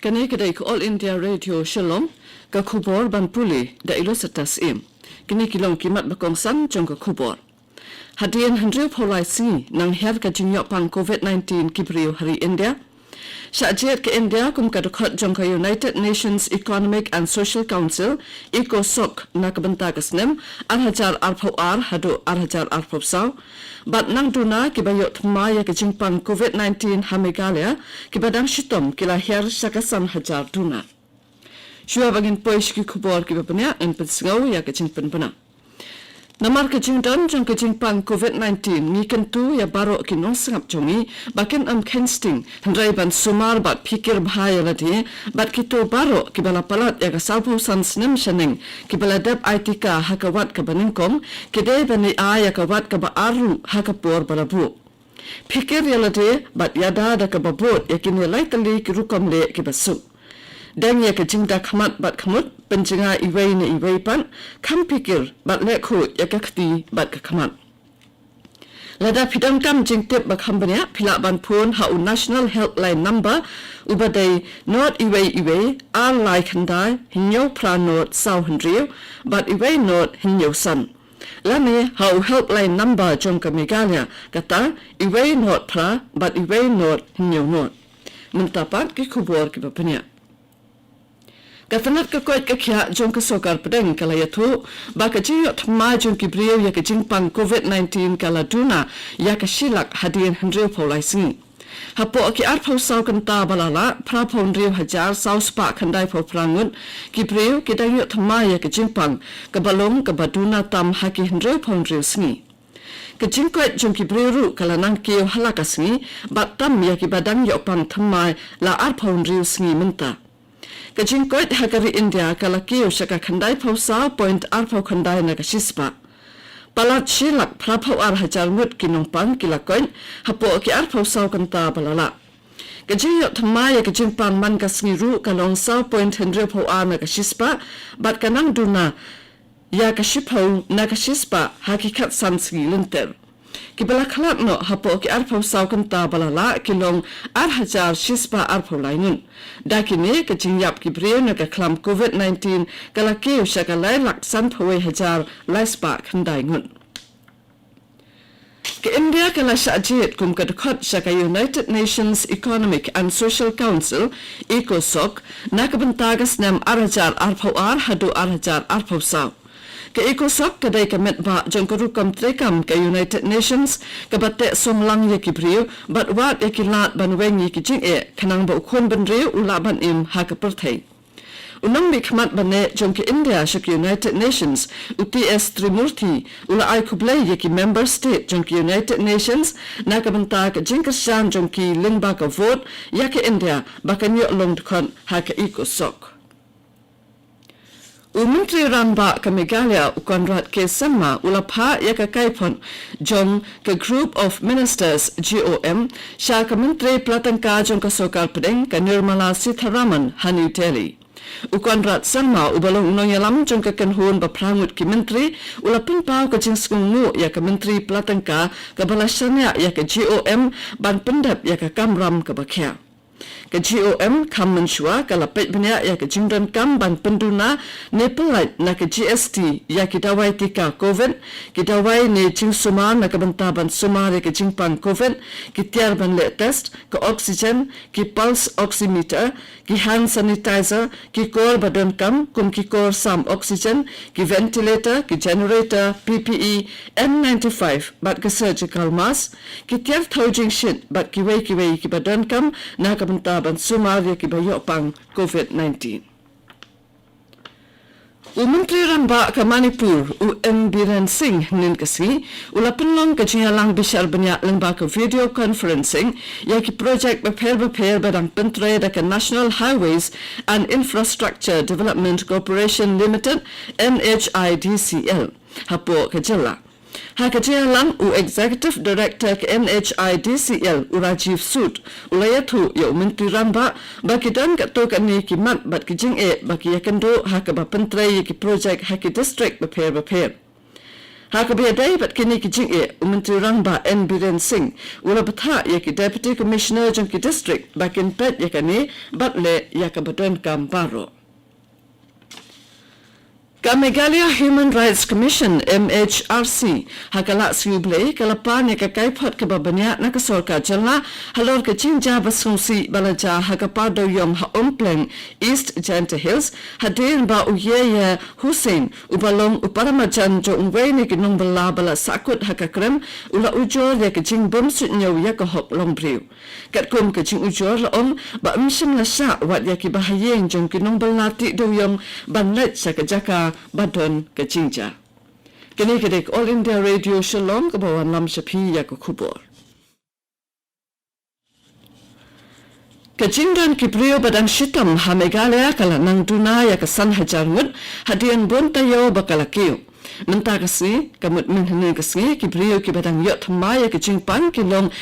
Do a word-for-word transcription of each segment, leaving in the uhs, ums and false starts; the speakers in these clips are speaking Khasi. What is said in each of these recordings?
Kane ka dei ka All India Radio Shillong, ka khubor ban pule da Ilosatas Im. Kine ki long ki mat ba kongsan jong ka khubor. Hadien hynriew phew lai sngi nang hiar ka jingïoh pang covid nineteen ki briew ha ri India. Shah jied ka India kum ka dkhot jong ka United Nations Economic and Social Council, ECOSOC, na ka bynta ka snem ar hajar arphew ar haduh ar hajar arphew saw. Bad nang duna kiba ïoh thymmai ïa ka jingpang covid nineteen ha Meghalaya, kiba dang shitom ki la hiar sha ka san hajar duna. Shuwa ba ngin poi sha ki khubor kiba bniah, ngin pynsngew ïa ka jingpynbna. Namar ka jingdon jong ka jingpang covid nineteen, ngi kyntu ïa baroh ki nongsngap jong ngi ba kin ym kheiñ sting, hynrei ban sumar bad phikir bha ïa lade bad kito baroh kiba la palat ïa ka sawphew san snem shaneng, kiba la dep ai tika ha ka wat kaba nyngkong, ki dei ban ïa ai ïa ka wat kaba ar ruh ha ka por ba la buh. Phikir ïa lade bad ïada da kaba bud ïa kine lai tylli ki rukom leh kiba suk. Deng ïa ka jingda khmat bad khmut, pynjngai iwei na iwei pat, kham phikir bad leh khuid ïa ka kti bad ka khmat. Lada phi donkam jingtip ba kham bniah, phi lah ban phone ha u National Helpline Number, uba dei not iwei iwei ar lai khyndai hynñiew phra not saw hynriew bad iwei not hynñiew san. Lane ha u helpline number jong ka Meghalaya, kata iwei not phra bad iwei not hynñiew not. Mynta pat ki khubor kiba bniah. Ka tnat ka koit ka khiah jong ka sorkar pdeng ka la ïathuh ba ka jingïoh thymmai jong ki briew ïa ka jingpang covid nineteen ka la duna ïa ka shi lak hadien hynriew phew lai sngi. Hapoh ki arphew saw kynta ba la lah, phra phew hynriew hajar saw spah khyndai phew phra ngut ki briew ki dang ïoh thymmai ïa ka jingpang, kaba long kaba duna tam ha ki hynriew phew hynriew sngi. Ka jingkoit jong ki briew ruh ka la nang kiew ha la ka sngi, bad tam ïa kiba dang ïoh pang thymmai la arphew hynriew sngi mynta. Ka jingkoit ha ka ri India ka la kiew sha ka khyndai phew saw point arphew khyndai na ka shispah. Palat shi lak phra phew ar hajar ngut ki nongpang ki la koit hapoh ki arphew saw kynta ba la lah. Ka jingïoh thymmai ïa ka jingpang man ka sngi ruh ka long saw point hynriew phew ar na ka shispah, bad ka nang duna ïa ka shiphew na ka shispah ha ki khatsan sngi lynter. Kiba la khlad noh hapoh ki arphew saw kynta ba la lah ki long ar hajar shispah arphew lai ngut. Da kine, ka jingïap ki briew na ka khlam covid nineteen ka la kiew sha ka lai lak sanphew wei hajar lai spah khyndai ngut. Ka India ka la shah jied kum ka dkhot sha ka United Nations Economic and Social Council, ECOSOC, na ka bynta ka snem ar hajar arphew ar haduh ar hajar arphew saw. Ka ECOSOC ka dei ka metbah jong ka rukom treikam ka United Nations, kaba teh song lang ïa ki briew bad wad ïa ki lad ban weng ïa ki jingeh, khnang ba u khun bynriew u lah ban im ha ka pyrthei. U nongmihkhmat ba neh jong ka India sha ka United Nations, u T S Trimurti, u la ai khublei ïa ki member state jong ka United Nations na ka bynta ka jingkyrshan jong ki lyngba ka vote ïa ka India ba kan ïoh long dkhot ha ka ECOSOC. U Myntri Rangbah ka Meghalaya, u Conrad K Sangma, u la phah ïa ka kaiphod jong ka Group of Ministers, G O M, sha ka Myntri Pla Tyngka jong ka Sorkar Pdeng, ka Nirmala Sitharaman, ha New Delhi. U Conrad Sangma, uba long u nongïalam jong ka kynhun ba phra ngut ki myntri, u la pynpaw ka jingsngewnguh ïa ka Myntri Pla Tyngka kaba la shaniah ïa ka G O M ban pyndep ïa ka kamram kaba khia. Ka G O M kham mynshuwa ka la peit bniah ïa ka jingdonkam ban pynduna ne pyllait na ka G S T ïa ki dawai tika covid, ki dawai ne jingsumar na ka bynta ban sumar ïa ka jingpang covid, ki tiar ban leh test, ka oxygen, ki pulse oximeter, ki hand sanitizer, ki kor ba donkam kum ki kor sam oxygen, ki ventilator, ki generator, P P E, N ninety-five bad ka surgical mask, ki tiar thaw jingshit bad kiwei kiwei kiba donkam na ka bynta ban sumar ïa kiba ïoh pang covid nineteen. U Myntri Rangbah ka Manipur, u N Biren Singh, hynnin ka sngi u la pynlong ka jingïalang bishar bniah lyngba ka video conferencing ïa ki project bapher bapher ba dang pyntrei da ka National Highways and Infrastructure Development Corporation Limited, N H I D C L, hapoh ka jylla. Ha ka jingïalang, u Executive Director ka N H I D C L, u Rajiv Sood, u la ïathuh ïa u Myntri Rangbah ba ki don katto katne ki mat bad ki jingeh ba ki ïakynduh ha kaba pyntrei ïa ki project ha ki district bapher bapher. Ha kaba ïadei bad kine ki jingeh, u Myntri Rangbah N Biren Singh u la bthah ïa ki Deputy Commissioner jong ki district ba kin peit ïa kane bad leh ïa kaba donkam baroh. Ka Meghalaya Human Rights Commission, M H R C, ha ka la sngi U Blei ka la pan ïa ka kaiphod kaba bniah na ka sorkar jylla halor ka jingjia ba sngewsih ba la jia ha ka par dewïong ha Umpleng, East Jaintia Hills, hadien ba u Yahya Hussain, uba long u paramarjan jong uwei na ki nongbylla ba la sahkut ha ka krem, u la ujor ïa ka jingbymsuidñiew ïa ka hok longbriew. Katkum ka jingujor la ong ba ym shym la shah wat ïa kiba ha ïing jong ki nongbylla tih dewïong ban leit sha ka jaka ba don ka jingjia. Kane ka dei ka All India Radio Shillong kaba wanlam sha phi ïa ka khubor. Ka jingdon ki briew ba dang shitom ha Meghalaya ka la nang duna ïa ka san hajar ngut hadien bun taïew ba ka la kiew. Mynta ka sngi, ka mut mynhynnin ka sngi, ki briew kiba dang ïoh thymmai ïa ka jingpang ki long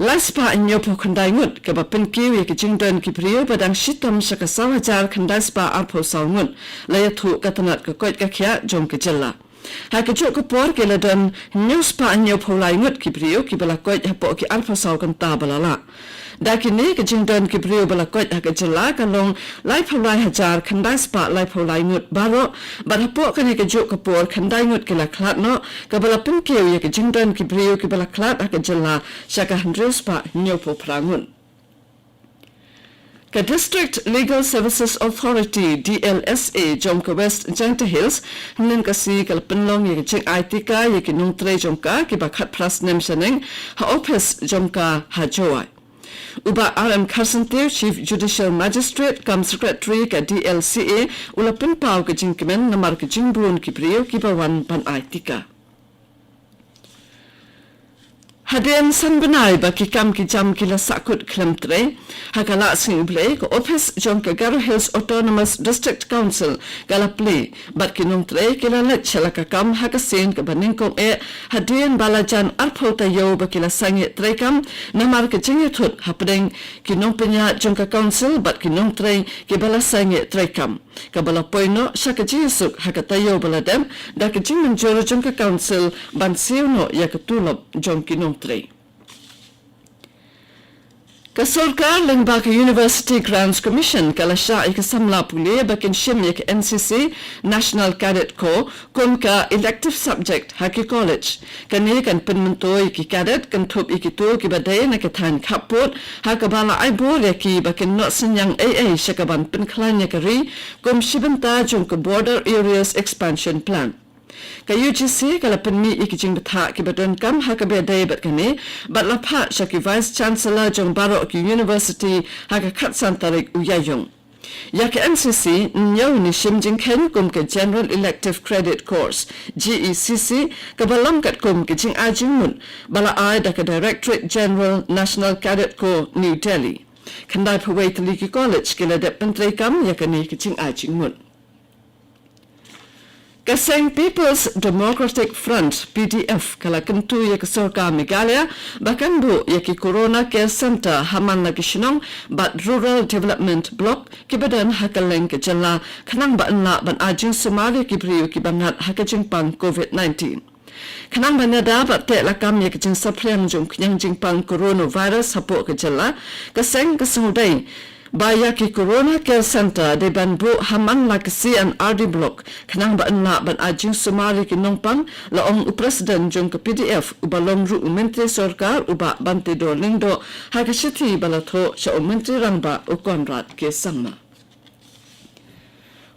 lai spah hynñiewphew khyndai ngut, kaba pynkiew ïa ka jingdon ki briew ba dang shitom sha ka saw hajar khyndai spah arphew saw ngut, la ïathuh ka tnat ka koit ka khiah jong ka jylla. Ha kajuh ka por ki la don hynñiew spah hynñiewphew lai ngut ki briew kiba la koit hapoh ki arphew saw kynta ba la lah. Da kine, ka jingdon ki briew ba la koit ha ka jylla ka long laiphew lai hajar khyndai spah laiphew lai ngut baroh, bad hapoh kane kajuh ka por khyndai ngut ki la khlad noh, kaba la pynkiew ïa ka jingdon ki briew kiba la khlad ha ka jylla sha ka hynriew spah hynñiewphew phra ngut. Ka District Legal Services Authority, D L S A, jong ka West Jaintia Hills, hynnin ka sngi ka la pynlong ïa ka jingai tika ïa ki nongtrei jong ka kiba khatphra snem shaneng ha ophis jong ka ha Jowai. U Bah R M Kharsyntiew, Chief Judicial Magistrate cum Secretary ka D L C A, u la pynpaw ka jingkmen namar ka jingbun ki briew kiba wan ban ai tika. Hadien san bnai ba ki kam ki jam ki la sahkut khlem trei, ha ka la sngi U Blei, ka ophis jong ka Garo Hills Autonomous District Council ka la plie, bad ki nongtrei ki la leit sha la ka kam ha ka sien kaba nyngkong eh, hadien ba la jan arphew taïew ba ki la sangeh treikam, namar ka jingïathut hapdeng ki nongpynïaid jong ka council bad ki nongtrei kiba la sangeh treikam, kaba la poi noh sha ka jingïasuk ha ka taïew ba la dep, da ka jingmynjur jong ka council ban siew noh ïa ka tulop jong ki nongtrei. Ka sorkar lyngba ka University Grants Commission ka la shah ïa ka samla pule ba kin shim ïa ka N C C, National Cadet Corps, kum ka elective subject ha ki college. Kane kan pynmyntoi ïa ki cadet, kynthup ïa kito kiba dei na ka thaiñ khappud, ha kaba la ai bor ïa ki ba kin noh synñiang ei ei sha kaban pynkhlaiñ ïa ka ri, kum shi bynta jong ka Border Areas Expansion Plan. Ka U G C ka la pynmih ïa ki jingbthah kiba donkam ha kaba ïadei bad kane, bad la phah sha ki Vice Chancellor jong baroh ki university ha ka khatsan tarik u Ïaïong. Ïa ka N C C, ñiew ne shim jingkheiñ kum ka General Elective Credit Course, G E C C, kaba long katkum ka jingai jingmut ba la ai da ka Directorate General, National Cadet Corps, New Delhi. Khyndaiphew wei tylli ki college ki la dep pyntreikam ïa kane ka jingai jingmut. Ka seng People's Democratic Front, P D F, ka la kyntu ïa ka sorkar Meghalaya ba kan buh ïa ki Corona Care Centre ha man la ki shnong bad Rural Development Block kiba don ha kylleng ka jylla, khnang ba yn lah ban ai jingsumar ïa ki briew kiba ngat ha ka jingpang COVID nineteen. Khnang ban ïada bad teh lakam ïa ka jingsaphriang jong ka jingpang coronavirus hapoh ka jylla, ka seng ka sngewdei ba ïa ki Corona Care Centre dei ban buh ha man la ka C and R D Block, khnang ba yn lah ban ai jingsumar ïa ki nongpang, la ong u President jong ka P D F, uba long ruh u Myntri Sorkar, u Bah Banteidor Lyngdoh, ha ka shithi ba la thoh sha u Myntri Rangbah, u Conrad K Sangma.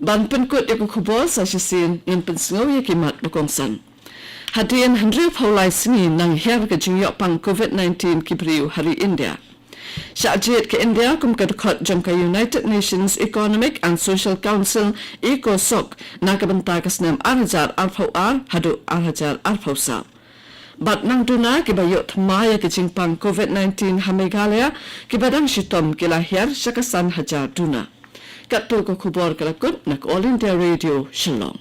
Ban pynkut ïa ka khubor sa shisien, ngin pynsngew ïa ki mat ba kongsan. Hadien hynriewphew lai sngi nang hiar ka jingïohpang COVID nineteen ki briew ha ri India. Shah jied ka India kum ka dkhot jong ka United Nations Economic and Social Council, ECOSOC, na ka bynta ka snem ar hajar arphew ar haduh ar hajar arphew saw. Bad nang duna kiba ïoh thymmai ïa ka jingpang COVID nineteen ha Meghalaya, kiba dang shitom ki la hiar sha ka san hajar duna. Katto ka khubor ka la kut na ka All India Radio Shillong.